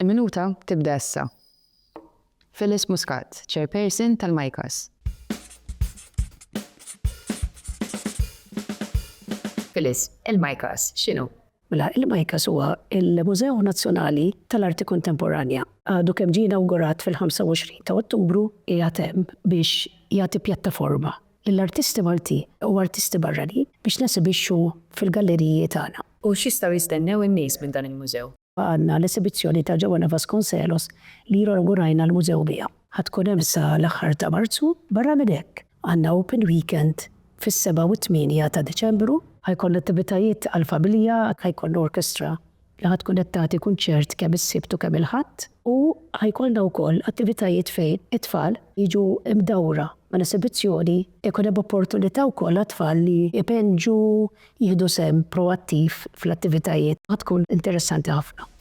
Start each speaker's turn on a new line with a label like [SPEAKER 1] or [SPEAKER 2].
[SPEAKER 1] Il-minuta tibda issa. Phyllis Muscat, Chairperson tal-MICAS. Phyllis, il-MICAS x'inhu?
[SPEAKER 2] Mela, il-MICAS huwa l-Mużew Nazzjonali tal-Arti Kontemporanja. Għadu kemm ġie inawgurat fil-25 ta' Ottubru, qiegħed hemm biex jagħti pjattaforma lill-artisti Maltin u artisti barranin biex nesibixxu fil-galleriji tagħna.
[SPEAKER 1] U x'jistgħu jistennew in-nies minn dan il-mużew?
[SPEAKER 2] Għandna l-esibizzjoni ta' Joana Vasconcelos li inawgurajna l-mużew biha. Ħa tkun hemm sa l-aħħar ta' Marzu. Barra minn hekk, għandna open weekend fis-7 u t-8 ta' Diċembru. Ħa jkollna attivitajiet għall-familja, ħa jkollna orkestra li ħa tkun qed tagħti kunċert kemm is-Sibt u kemm il-Ħadd u ħa jkollna wkoll attivitajiet fejn it-tfal jiġu mdawra mal-esibizzjoni, ikun hemm opportunità wkoll għat-tfal li jpenġu, jieħdu sehem proattiv fl-attivitajiet. Ħa tkun interessanti ħafna.